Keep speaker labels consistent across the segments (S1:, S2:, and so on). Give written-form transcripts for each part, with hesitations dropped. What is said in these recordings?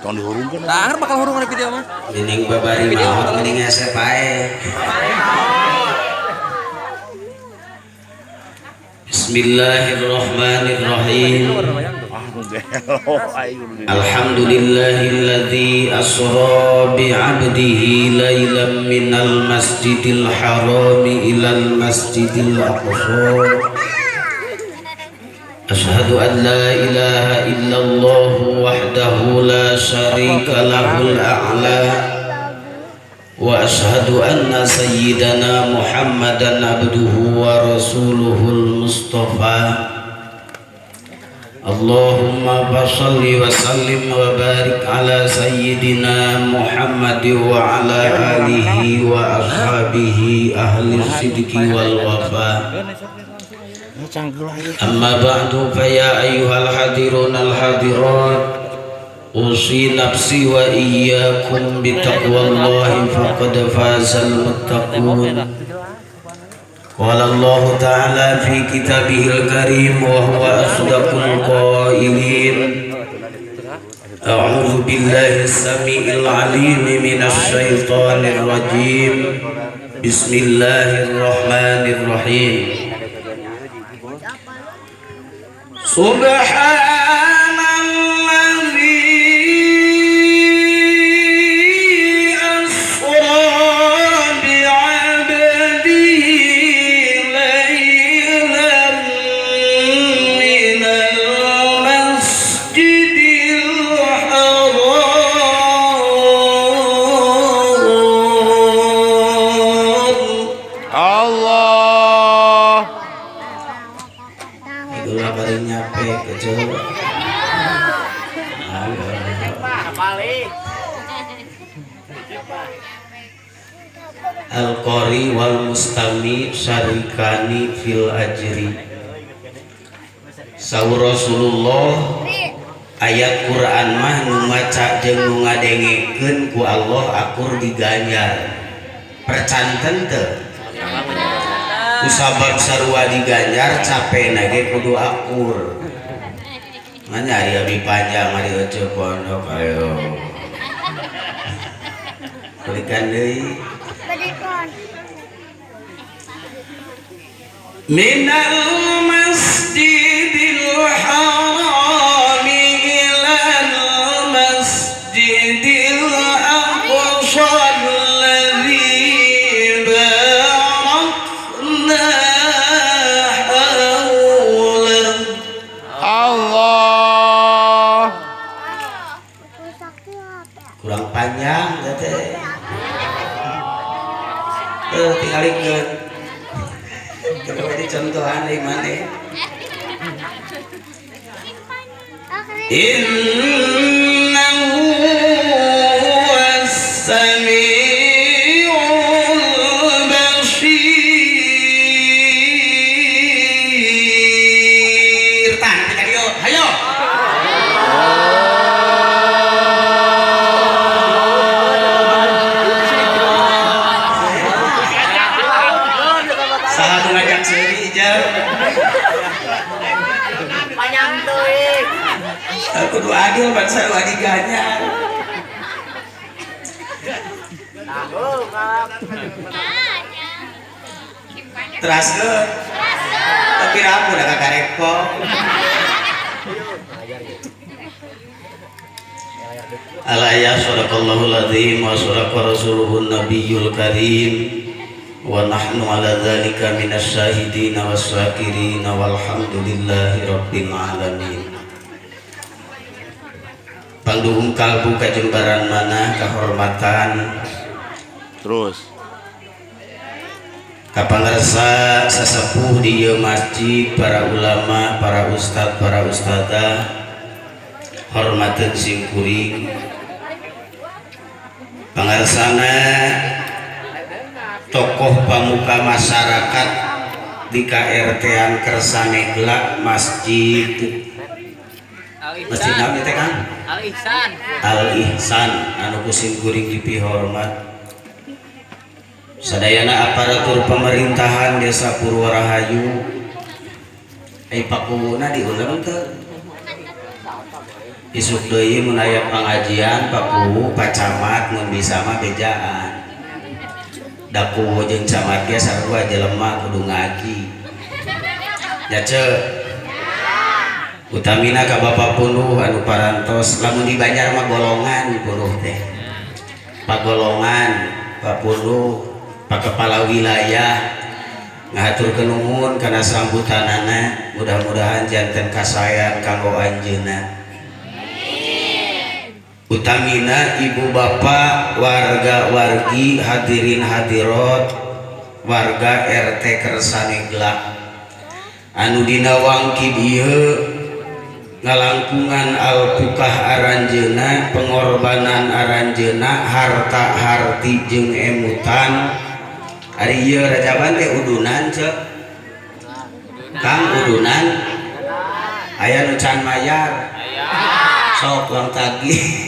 S1: Tong dihurungkeun.
S2: Nah, bakal hurung ada video mah.
S3: Nining babari maot mending hese pae. Bismillahirrahmanirrahim.
S1: Ah, nu gelo aing kudu di.
S3: Alhamdulillahilladzi asra bi 'abdihi lailan minal masjidil harami ilal masjidil aqsa. Ashhadu an la ilaha illallah wahdahu la syarika lahul a'la wa ashhadu anna sayyidana Muhammadan abduhu wa rasuluhul mustafa. Allahumma fashalli wa sallim wa barik ala sayyidina Muhammad wa ala alihi wa ashabihi ahli sidqi wal wafa. Amma ba'du fa ya ayyuhal hadirun al hadirat, usi nafsi wa iyyakum bitaqwallahi faqad fazal muttaqun. Qala Allah ta'ala fi kitabihil karim wa huwa asdaqul qailin. A'udzu billahi samiil alim minasy syaithanir rajim. Bismillahirrahmanirrahim. Subhanalladzi asra bi'abdihi laylan minal masjidil haram.
S1: Allah.
S3: Itulah bari nyape kecil. Al-Qari wal mustami syarikani fil ajri. Saur Rasulullah ayat Quran mah nu maca jeung nu ngadengekeun ku Allah akur diganjar. Percanten teu? Kusabab sarua diganjar capena ge kudu akur. Manya ari abi panjang ari euceu pondok ayo. Balikan deui. Minal masjidil harami ilal masjidil aqsa alladzi barakna hawlahu.
S1: Allah.
S3: Kurang panjang teh. Tinggalikeun. Coba dicontohan di mana? Innahu huwas samiul basir. Tah, kita dieu. Hayo. Saha nu ngajak seuri jauh?
S4: Panjang teuing.
S3: Kudu adil bangsa nu diganjar. Teraskeun. Tapi rapuh da kakareko. Alaya sadaqallahul azim wa sadaqa rasuluhun nabiyul karim. Wa nahnu ala dzalika minasy syahidin wasyakirin walhamdulillahi rabbil alamin. Pangduhung kalbu kajembaran mana kahormatan
S1: terus
S3: kapangarsa sesepuh di ieu masjid, para ulama, para ustad, para ustadzah, hormateun sim kuring. Pangarsana tokoh pamuka masyarakat di KRT-an Kersanegla Masjid Masjid naon teh Kang?
S4: Al Ihsan.
S3: Al Ihsan anu ku sim kuring dipihormat. Sadayana aparatur pemerintahan Desa Purwarahayu. Ai pakuwuna diulem teu? Isuk deui mun aya pangajian Pak Kuwu, Pak Camat mun bisa mah bejaan. Da kuwu jeung camat ge sarua jelema kudu ngaji. Ya ceu. Utamina ka Bapak Punduh anu parantos lamun di Banjar mah golongan Punduh teh. Pak golongan, Pak Punduh, Pak Kepala Wilayah ngahaturkeun nuhun kana sambutanana, mudah-mudahan janten kasaean kanggo anjeunna. Utamina ibu bapak, warga wargi, hadirin hadirat, warga RT Kersanegla anu dina wangkid ieu ngalangkungan alpukah aranjeuna, pengorbanan aranjeuna, harta harti jeung emutan. Ari ieu Rajaban teh udunan ceu. Kang udunan aya nu can mayar. Sok uang tagih.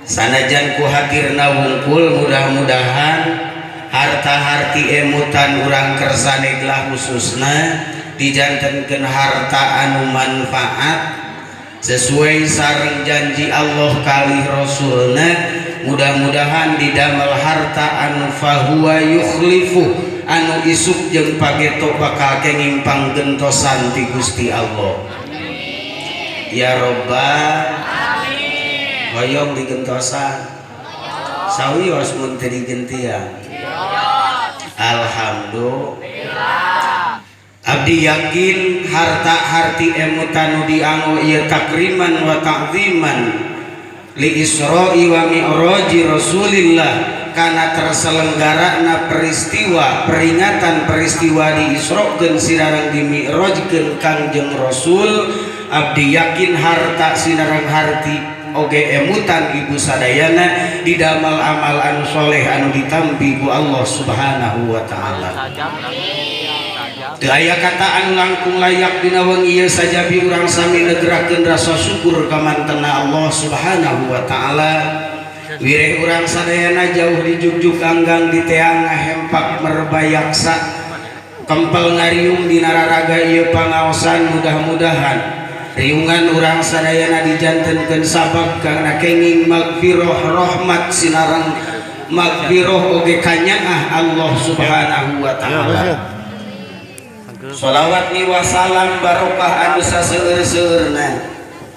S3: Sanajan ku hadirna wungkul, mudah-mudahan harta harti emutan urang Kersanegla khususna dijantenkeun harta anu manfaat sesuai sareng janji Allah kalih Rasulna. Mudah-mudahan didamel harta anu fahuwa yukhlifu, anu isuk jeung pageto bakal kenging panggentosan ti Gusti Allah. Ya Robbal amin. Hoyong digentosan sawios mun teu digentian. Alhamdulillah. Abdi yakin harta harti emutan nu dianggo ieu takriman wa ta'ziman li Isra'i wa mi'raji Rasulillah, kana terselenggarana peristiwa peringatan peristiwa di Isra'keun sinareng di mi'rajkeun Kangjeng Rasul. Abdi yakin harta sinareng harti oge emutan ibu sadayana didamel amal anu soleh anu ditampi ku Allah Subhanahu wa taala. Teu aya kata anu langkung layak dina wengi ieu sajabi urang sami negerakeun rasa syukur ka mantena Allah Subhanahu wa taala. Wireh urang sadayana jauh dijugjug anggang di teang ngahempak merbayaksa kempel ngariung dina raraga ieu pangaosan. Mudah-mudahan riungan urang sadayana dijantenkeun sabab kana kenging magfirah rahmat sinareng magfirah oge kanyaah Allah Subhanahu wa taala. Sholawat ni wasalam barokah anu saseueur-seueurna,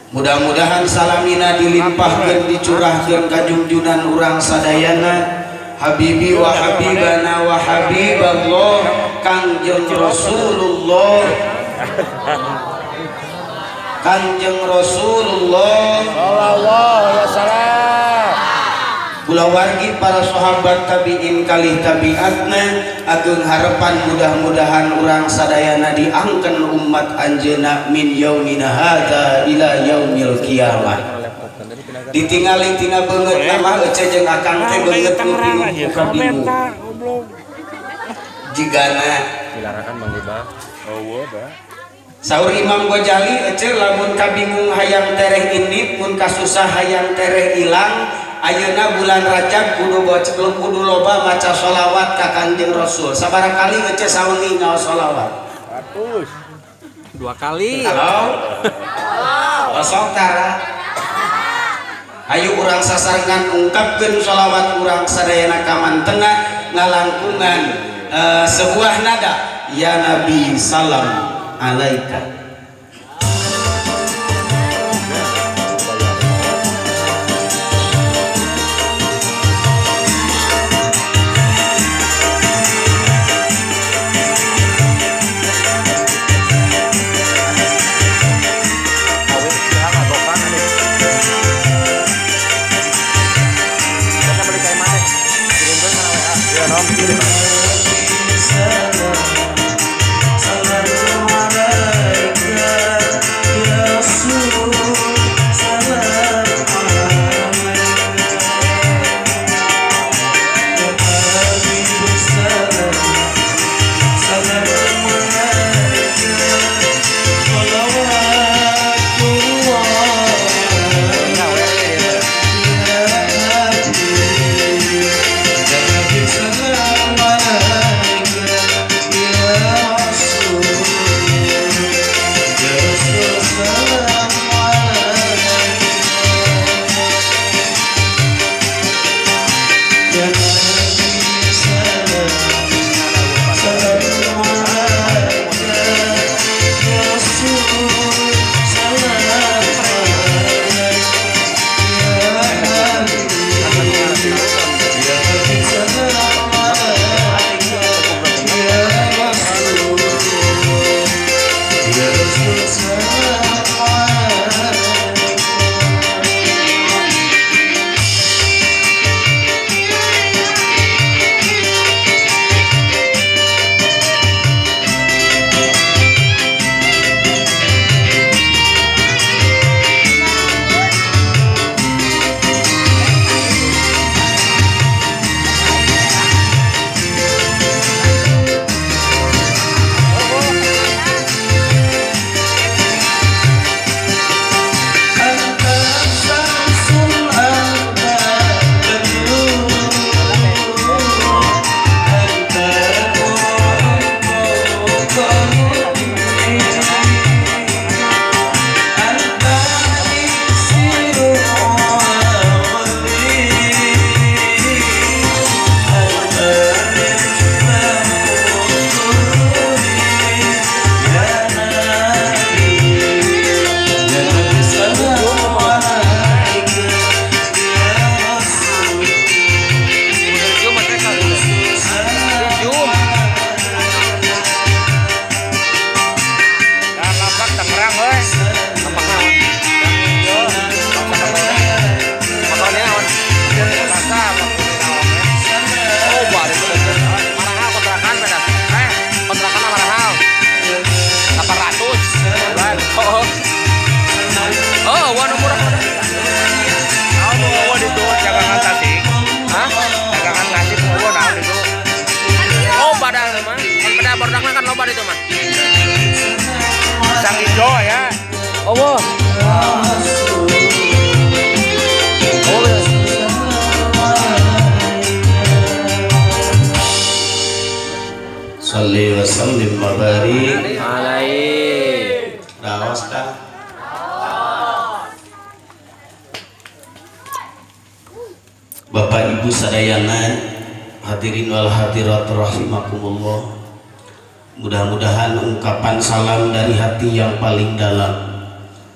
S3: mudah-mudahan salamina dilimpahkeun dicurahkeun ka junjunan urang sadayana habibi wa habibana wa habiballah Kangjeng Rasulullah, Kangjeng Rasulullah
S1: sallallahu alaihi wasallam.
S3: Kulawargi para sahabat tabiin kalih tabiatna ageung harapan mudah-mudahan urang sadayana diangken umat anjeunna min yaumina hadza ila yaumil qiyamah. Ditingali tina beungeut mah ece jeung akang teh beungeut nu bingung ka bingung. Jigana
S2: dilarakan Mang Ibah.
S1: Eueuh da.
S3: Saur Imam Ghazali ece lamun kabingung hayang tereh indit, mun kasusah hayang tereh ilang, ayeuna bulan Rajab kudu kudu loba maca sholawat ka Kangjeng Rasul. Sabaraha kali ece sawengi ngaos sholawat?
S1: 100.
S2: 2 kali.
S3: Halo. Osok tara. Ayo urang sasarengan ungkapkeun sholawat urang sadayana ka mantena ngalangkungan sebuah nada ya Nabi salam alaika. Salam.
S2: Eueuh nu murah.
S1: Naon nu eueuh ditu dagangan Tasik?
S2: Hah?
S1: Dagangan Tasik eueuh naon ditu?
S2: Oh, pada mah. Kan pada bordakna kan loba ditu mah.
S1: Pisang ijo ya.
S2: Eueuh. Oh,
S3: Salli wa sallim wa barik
S2: alaihi.
S3: Raos kah? Bapak Ibu sadayana, hadirin wal hadirat rahimakumullah. Mudah-mudahan ungkapan salam dari hati yang paling dalam,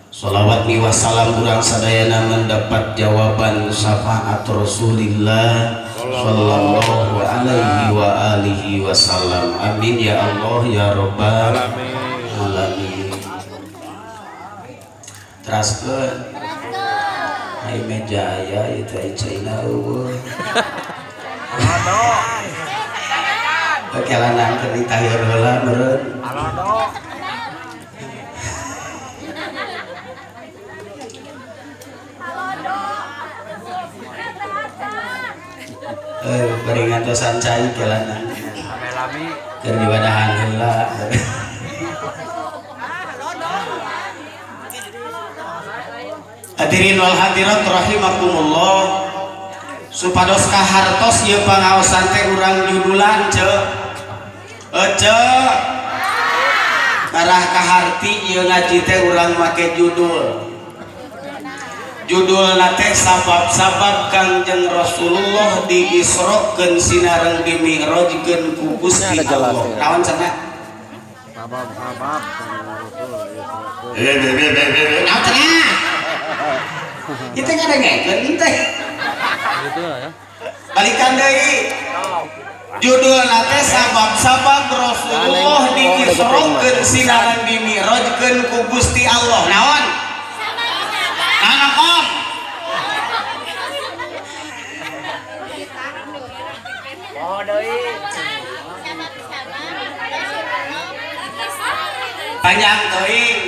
S3: salawat miwah salam urang sadayana mendapat jawaban syafaat Rasulillah sallallahu alaihi wa alihi wasallam. Amin ya Allah ya Rabbal alamin. Teraskeun. Ai meja aya ieu teh caina eueuh. Kelanan keur ditahir heula meureun.
S1: Alodo.
S3: Eh, bari ngantosan cai kelanan.
S1: Lami-lami.
S3: Keur diwadahan heula. Hadirin wal hadirat rahimakumullah. Supados kahartos ieu pangaosan teh urang judulan ceu. Ece. Karah kaharti ieu ngaji teh urang make judul. Judulna teh sabab-sabab Kangjeng Rasulullah diisrokeun sinareng dimi'rajkeun ku Gusti
S1: Ini ada jelas
S3: Allah.
S1: ya.
S3: Naon cenah?
S1: Sabab-sabab.
S3: Naon cenah? Ieu teh ngadengekeun teh.
S2: Gitu lah ya.
S3: Balikan deui. Judulna teh sabab-sabab Rasulullah diisrokeun sinareng dimi'rajkeun ku Gusti Allah. Naon? Naon kom?
S4: Oh, deui.
S3: Panjang teuing.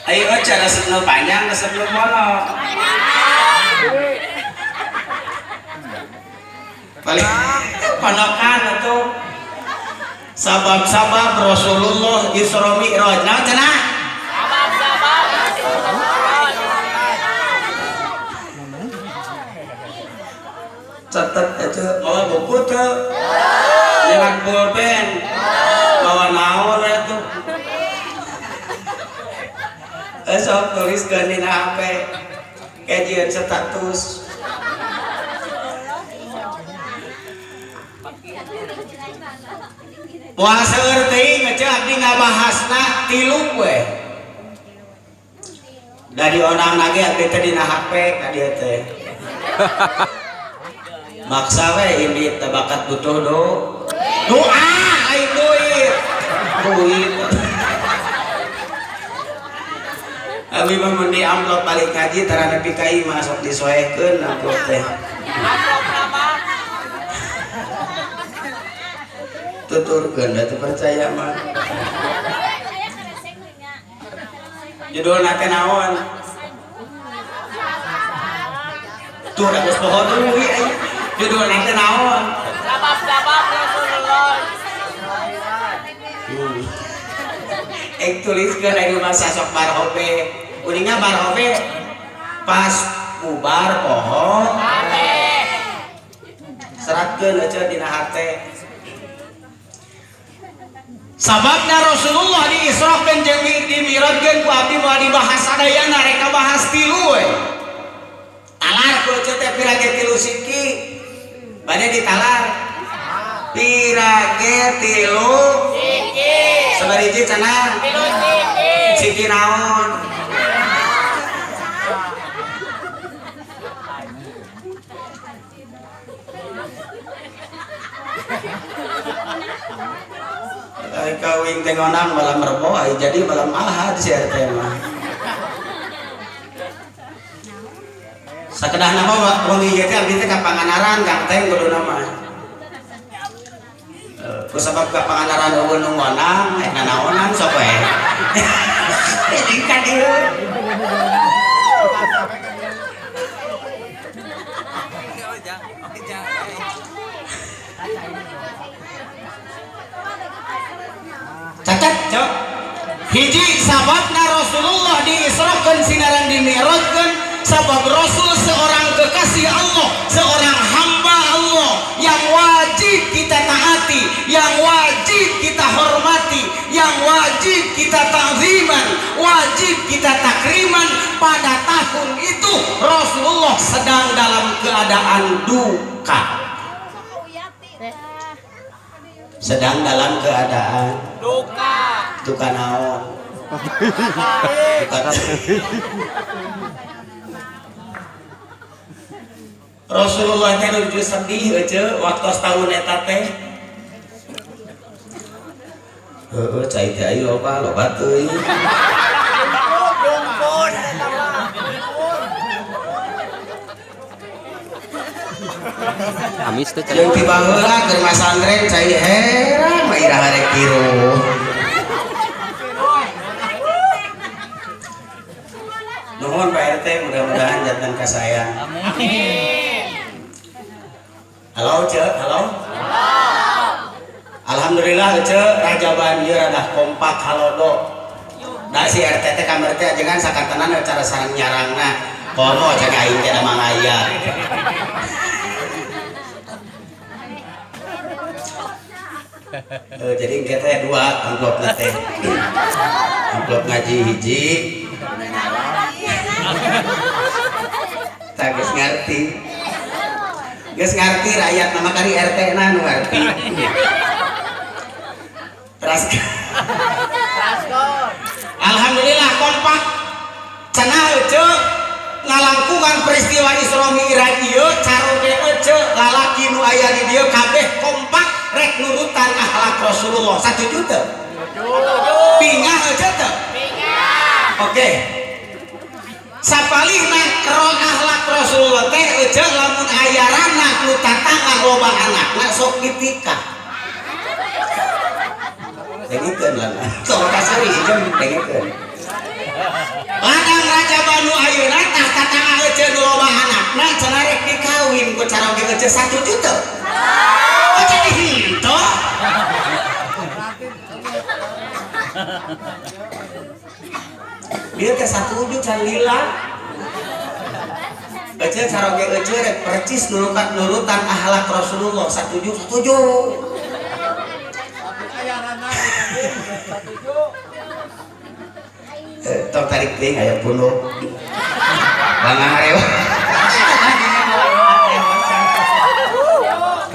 S3: Ayo aja resep nu panjang resep nu mono. Paling ponokan atuh. Sabab-sabab Rasulullah Isra Mi'raj. Naon cenah? Catet aja mawa buku teu. Nyenak pulpen. Mawa naon atuh. Eh sok tuliskeun dina HP. Kajian status. Moal seueur teuing ngece abdi ngabahasna tilu we. Da dionang ge abdi teh dina HP ka dieu teh. Maksa we indit teh bakat butuh do. Doa lain duit. Duit. Abi mah mun di amplop balik haji tara nepi ka imah sok disoekeun amplop teh. Tuturkeun da teu percaya mah. Judulna teh naon? Tuh da geus poho deui aya. Judulna teh naon?
S4: Sabab-sabab Rasulullah.
S3: Ek tuliskeun aya masa sok barhobe. Uninga barhobe pas bubar poho. Seratkeun aja dina hate. Sababna Rasulullah diisrokeun jeung dimi'rajkeun ku abdi moal dibahas sadayana rek bahas tilu we. Talar ku ece teh pira ge tilu siki. Bade ditalar. Pira ge tilu
S4: Siki.
S3: Sabariji cenah?
S4: Tilu siki.
S3: Siki naon? Ai kawin teh ngonang malam Rebo, ai jadi malam Ahad si RT mah. Sakedah nama wengi ieu teh abdi teh ka Pangandaran Kang Teng kuduna mah. Ku sabab ka Pangandaran eueuh nu ngonang, eh nanaonan sok we. Jadi ka dieu. Hiji sababna Rasulullah diisrokeun sinareng dimi'rajkeun, sabab Rasul seorang kekasih Allah, seorang hamba Allah yang wajib kita taati, yang wajib kita hormati, yang wajib kita ta'ziman, wajib kita takriman. Pada tahun itu Rasulullah sedang dalam keadaan duka, sedang dalam keadaan
S4: Duka.
S3: Duka naon? Duka. Rasulullah teh nuju sedih euceu waktu tahun eta teh. Heeh, cai teh aya loba loba teuing.
S4: Rumpun eta mah.
S2: Amis teh cai.
S3: Jeung ti baheula keur masantren cai heran mah iraha rek kiruh. Nuhun Pak RT, mudah-mudahan jantan kasayang.
S4: Amin.
S3: Halo Ceu, halo. Alhamdulillah Ceu, Rajaban ieu rada kompak halodo. Da si RT teh kamari teh ajengan sakantenan cara sareng nyarangna. Komo cek aing teh da mangaya. Jadi engke teh dua amplopna teh. Amplop ngaji hiji. Tah geus ngarti. Geus ngarti rakyat nama kari RT na nu ngarti. Teras. Alhamdulillah kompak. Cenah euceu ngalangkungan peristiwa Isra Mi'raj ieu caroge euceu lalaki nu aya di dieu kabeh kompak rek nurutan akhlak Rasulullah. Satuju teu? Bingah euceu teu?
S4: Bingah.
S3: Oke. Sapalihna ro akhlak Rasulullah teh euceu lamun aya rana nu tatangah loba anakna sok ditikah. Dengekeun lah. Tong kasari jeung dengekeun. Ladang Raja Banu ayeuna tah tatangah euceu nu loba anakna cenah rek dikawin ku caroge euceu satuju teu? Oh jadi henteu. Dia teh satuju can lila. Euceu caroge euceu rek percis nurutan akhlak Rasulullah satuju satuju. Tong tarik teuing aya punduk. Bangarewa.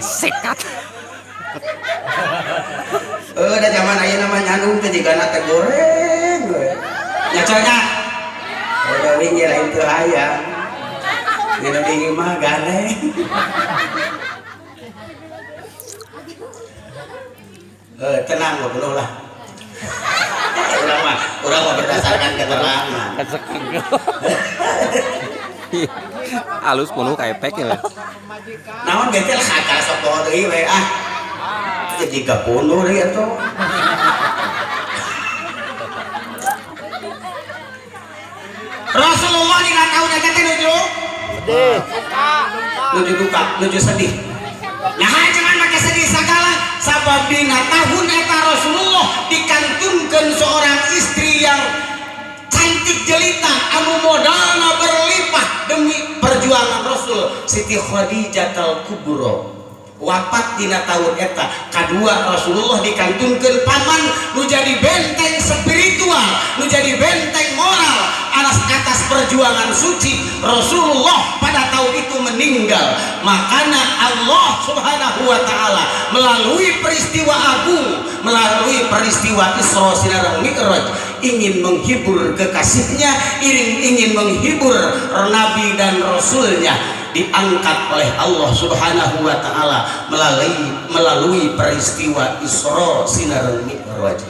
S2: Sikat.
S3: Da zaman ayeuna mah nyandung teh jigana teh goreng we. Nyaconya. Udah wingi lain teu hayang. Ngeun wingi mah gandeng. Tenang goblok lah. Urang mah berdasarkan keterangan.
S2: Alus penuh kayak pek ya.
S3: Naon ge teh kakak sok poho deui we ah. Jadi kapunuh deui atuh. Rasulullah dina taun eta teh nuju sedih. Nuju duka, nuju sedih. Nah, jangan make sedih sagala sabab dina tahun eta Rasulullah dikantunkeun seorang istri yang cantik jelita anu modalna berlimpah demi perjuangan Rasul, Siti Khadijah al-Kubra. Wafat dina tahun eta kadua Rasulullah dikantunkeun paman nu jadi benteng spiritual, nu jadi benteng moral atas atas perjuangan suci Rasulullah pada tahun itu meninggal. Makanya Allah Subhanahu wa taala melalui peristiwa agung, melalui peristiwa Isra sinareng Mi'raj ingin menghibur kekasihnya, ingin menghibur nabi dan rasulnya, diangkat oleh Allah Subhanahu wa taala melalui peristiwa Isra sinareng Mi'raj.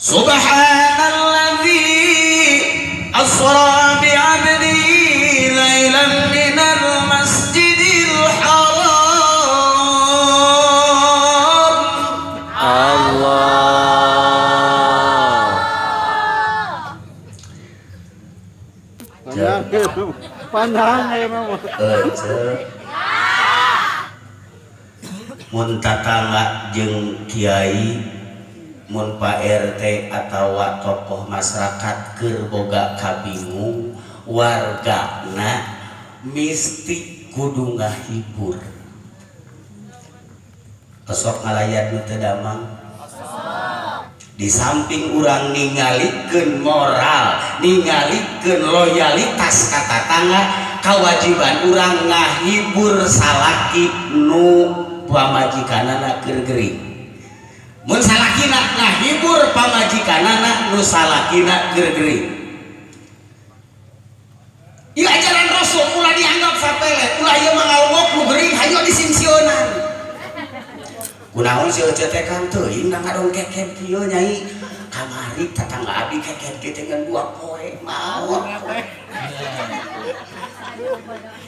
S3: Subhanalladzi asra bi'abdihi lailan minal masjidil haram.
S2: Allah.
S1: Panjang ya mah.
S3: Mun tatangga jeung kiai Mun Pak RT atau tokoh masyarakat keur boga kabingung, wargana misti kudu ngahibur. Osok ngalayat nu teu damang. Di samping urang ningalikeun moral, ningalikeun loyalitas ka tatangga, kewajiban urang ngahibur salaki nu pamajikanana keur gering. Mun salakina ngahibur pamajikanana nu salakina keur gering. Ieu ajaran Rasul, ulah dianggap sapele, ulah ieu mah ngalongok nu gering hayo disingsionan. Kunaon si Ece teh kan teuing da ngadongkeken kieu, Nyai? Kamari tetangga abi keken kieu teh ngan 2 poe maot.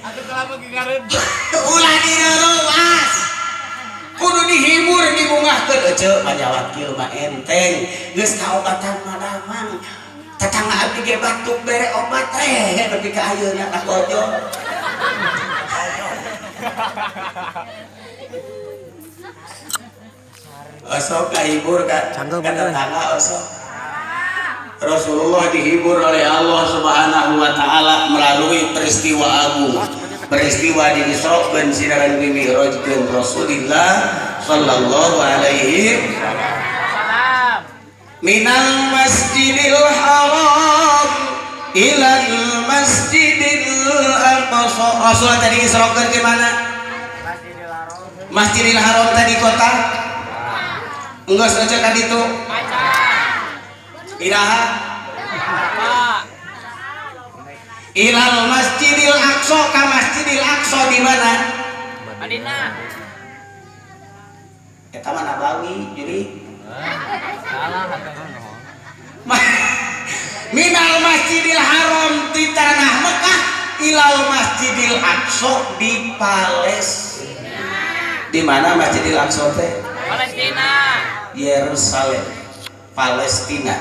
S4: Atuh kelapa gigareun.
S3: Ulah direruas. Kudu dihibur, dibungahkeun. Ece panyawat kieu mah enteng, geus kaobatan mah damang. Tetangga abdi ge batuk bere obat teh nepi ka ayeuna kakojo. Osok kahibur ka
S2: Canggung
S3: ka
S2: bener.
S3: tetangga osok. Rasulullah dihibur oleh Allah Subhanahu wa taala melalui peristiwa agung. Peristiwa di Isra sinaran Mi'rajkeun Rasulullah sallallahu alaihi minal Masjidil Haram ilal Masjidil Aqsa. Rasulullah tadi Isra ke mana? Masjidil Haram tadi kota. Enggak saja tadi itu. Iraha ilal Masjidil Aqsa, ka Masjidil Aqsa di mana?
S4: Madinah.
S3: Eta mah Nabawi, jadi
S4: Salah.
S3: Minal Masjidil Haram di tanah Mekah ilal Masjidil Aqsa di Palestina. Di mana Masjidil Aqsa teh?
S4: Palestina.
S3: Yerusalem, Palestina.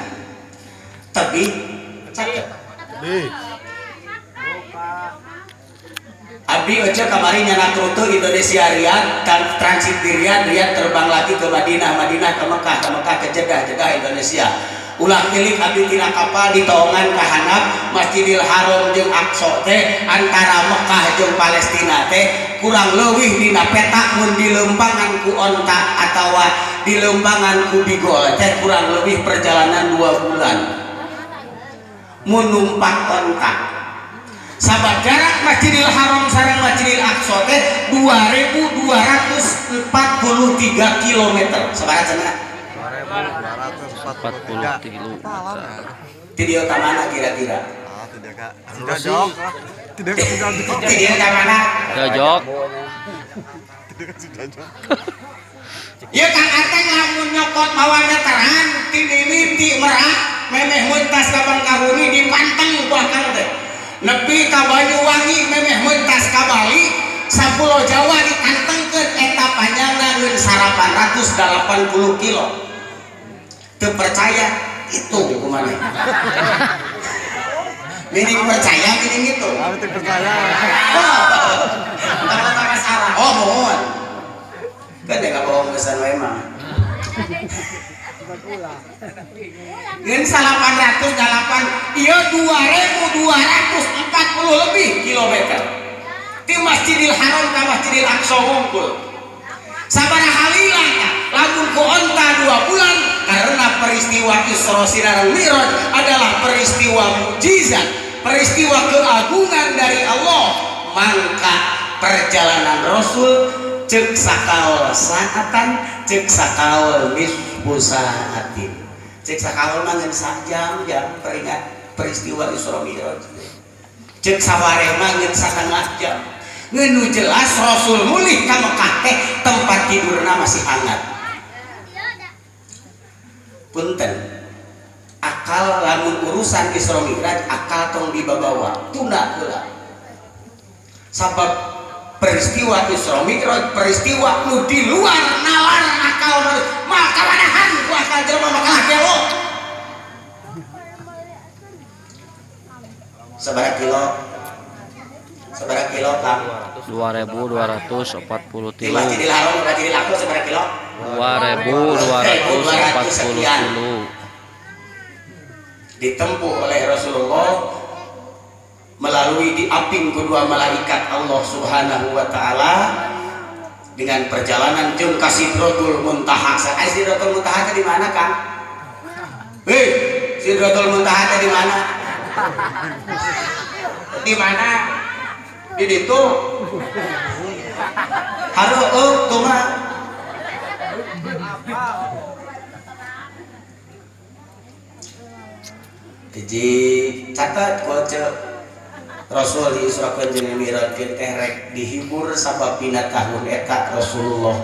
S3: Tapi cakep. Abi Oce kamari nyanak rute Indonesia Riyadh, transit di Riyadh, Riyadh terbang lagi ke Madinah, Madinah ke Mekah, ke Mekah ke Jeddah, Jeddah Indonesia. Ulah milik abi tina kapal di toongan ka handap Masjidil Haram jeung Aqsa teh antara Mekah jeung Palestina teh kurang leuwih dina peta mun dilempangan ku onta atawa dilempangan ku bigol teh kurang lebih perjalanan 2 bulan mun numpak onta. Sabab jarak Masjidil Haram sareng Masjidil Aqsa teh 2243 km. Sabaraha cenah?
S2: 40 kilo.
S3: Ti dieu ka mana kira-kira?
S1: Ah, tidak kak. Tidak jok. Tidak tidak jok.
S3: Ti dieu ka mana?
S2: Jojok.
S1: Tidak tidak jok.
S3: Ieu Kang Ateng lamun nyokot mawa meteran ti mimiti Merak memeh mentas ka Bangkahuni dipanteng ku akang teh. Nepi ka Banyuwangi memeh mentas ka Bali, sapulo Jawa ditantengkeun, eta panjangna ngeun 880 kilo. Teu percaya itu kumaha? Mining percaya mining itu.
S1: Ah, tidak percaya.
S3: Kalau tak salah, oh mohon. Kan dia nggak bohong kesan wae mah. Ngeun 808, ieu 2240 lebih kilometer. Di Masjidil Haram ka Masjidil Aqsa wungkul. Sabaraha lila lamun ku onta 2 bulan, karena peristiwa Isra Sinareng Mi'raj adalah peristiwa mukjizat, peristiwa keagungan dari Allah, mangka perjalanan Rasul cek sakaol saatan, cek sakaol nisfu saatin. Cek sakaol mah ngan sajam jam peringat peristiwa Isra Mi'raj. Cek saware mah ngan satengah jam. Ngeun jelas Rasul mulih ka Mekah teh tempat tidurna masih hangat. Punten, akal lamun urusan Isra Mi'raj akal tong dibabawa, tunda heula. Sabab peristiwa Isra Mi'raj peristiwa nu di luar nalar akal manusia, maka wadahan ku akal jelema makalah gelo. Sabaraha kilo? Sabaraha kilo, Kang?
S2: 2243.
S3: Di Masjidil Haram, Masjidil Aqsa sabaraha kilo?
S2: 2243.
S3: Ditempuh oleh Rasulullah melalui diaping kedua malaikat Allah Subhanahu wa taala dengan perjalanan jeung ka Sidratul Muntaha. Ai Sidratul Muntaha teh di mana, Kang? Hei, Sidratul Muntaha teh di mana? Di mana? Di ditu. Hareueup tuh mah. Hiji catat koce Rasul diisrakeun jeung mi'rajkeun teh rek dihibur sabab dina tahun eta Rasulullah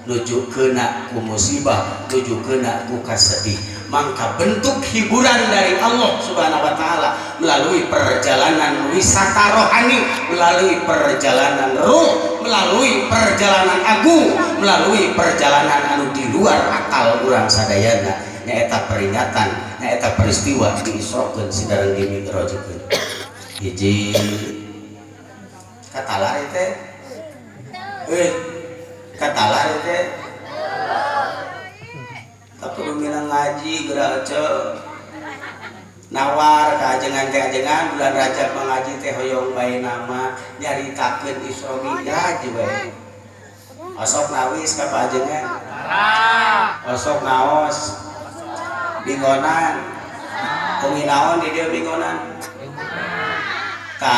S3: nuju keuna ku musibah, nuju keuna ku kasedih. Mangka bentuk hiburan dari Allah Subhanahu wa taala melalui perjalanan wisata rohani, melalui perjalanan ruh, melalui perjalanan agung, melalui perjalanan anu di luar akal urang sadayana, nyaeta peringatan, nyaeta peristiwa diisrakeun sidareng dimi'rajkeun. Hiji katalar teh, katalar teh tak perlu minang ngaji geura ece nawar ka ajengan teh ajengan bulan Rajab mengaji teh hoyong bae nama nyaritakeun Isra Mi'raj bae. Osok nawis ka ajengan, osok naos bingonan kuminaon di dieu bingonan ka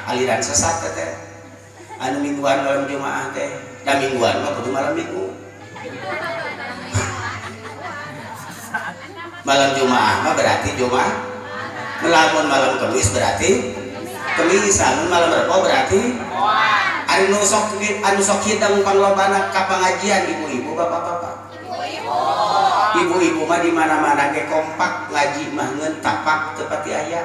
S3: aliran sesat teh anu mingguan malam Jumaah teh da mingguan mah kudu malam Minggu. Malam Jumaah mah berarti Jumaah, melamun malam Kemis berarti Kemis, lamun malam Rebo berarti ari nu sok anu sok hidang panglobana ka pangajian ibu-ibu bapak-bapak. Ibu-ibu mah di mana-mana ge kompak ngaji mah ngeun tapak teu pati aya.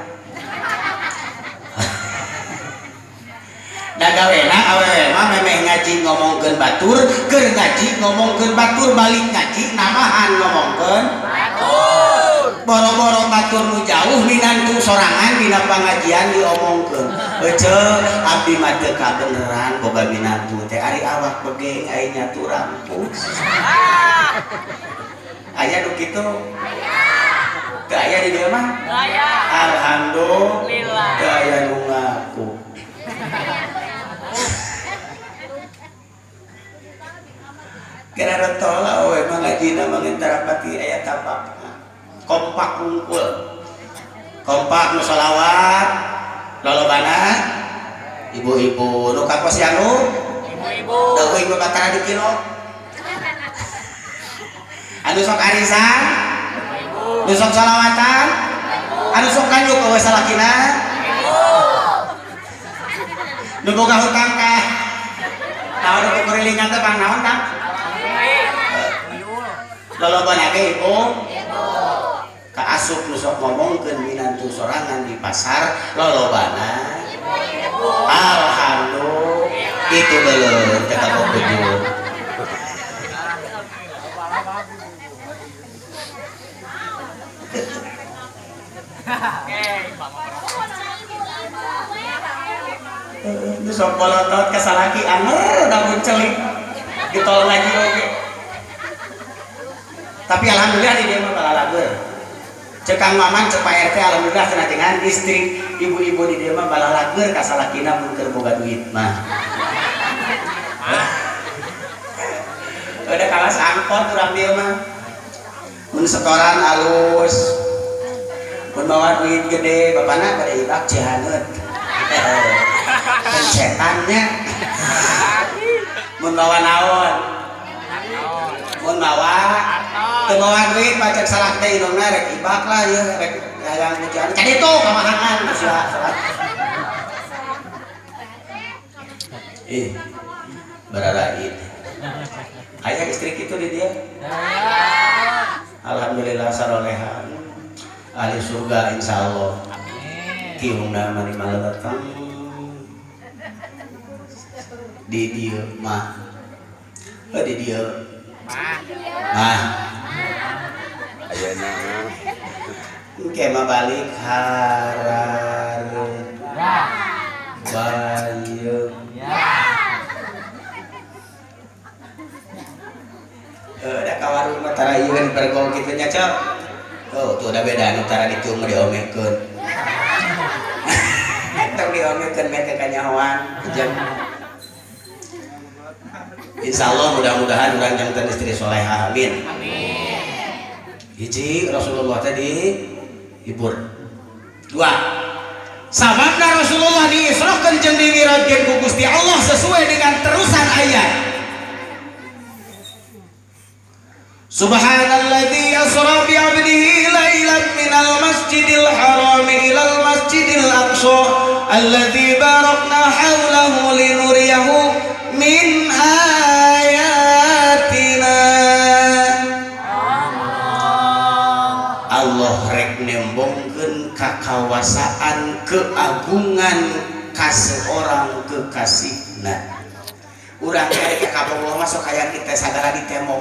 S3: Da gawena awewe mah memeh ngaji ngomongkeun batur, keur ngaji ngomongkeun batur, balik ngaji namahan ngomongkeun batur. Boro-boro batur nu jauh minantu sorangan dina pangajian diomongkeun. Ece abdi mah teu kabeneran boga minantu teh ari awak begeng ai nyatu rampus. Aya nu kitu? Teu aya di dieu mah? Alhamdulillah. Teu aya nu ngaku. Kira retol awe mah ngajina mah tarapati aya tapak kompak kumpul kompak nu sholawat lolobana ibu-ibu nu ka posyandu
S4: ibu-ibu
S3: teuing babatara di kilo anu sok arisan ibu nu sok sholawatan anu sok lanjut ka we salakina ibu nu boga hutang ka naon nu kurilingan teh pang naon Kang? Lolobana ge ibu kaasup nu sok ngomongkeun minantu sorangan di pasar lolobana alhamdulillah itu leuleun teh kabujur. Nu sok bolotot ka salaki anger daun celik ditol ngaji oge. Tapi alhamdulillah di dia mah balalager. Cek Kang Maman, cek Pak RT alhamdulillah cenah dengan istri ibu-ibu di dia mah balalager ka salakina mun keur boga duit mah. Udah kalas angkot urang dieu mah. Mun setoran alus. Mun mawa duit gede bapana bade ibak cihaneut. Pencetannya. Mun mawa naon? Mun mawa teu mawa duit pacek salah teh indungna rek ibak lah ieu rek hayang hujan ka ditu kamahangan sia salah. Ih bararaid. Aya istri kitu di dieu? Alhamdulillah sarolehan. Ahli surga insyaallah. Amin. Tiungna mani maletang di dieu mah. Di dieu mah.
S1: Ayeuna
S3: engke mah balik harareut bayeung. Tara ieu kan bergol kitu nya, Cel. Tuh, tuh udah beda nu tara ditu mah diomekeun. Tong diomekeun meh kanyahoan. Jeung insya Allah mudah-mudahan urang janten istri solehah, amin. Hiji, Rasulullah tadi hibur. Dua, sababna Rasulullah diisrokeun jeung dimi'rajkeun ku Gusti Allah sesuai dengan terusan ayat. Subhanalladzi asra bi 'abdihi lailan minal masjidil haram ilal masjidil aqsa alladzi barakna haulahu linuriyahu min ayatina. Allah rek nembongkeun kakawasaan keagungan ka seorang kekasihna. Urang teh ka Allah masuk hayang kita sagala ditembong.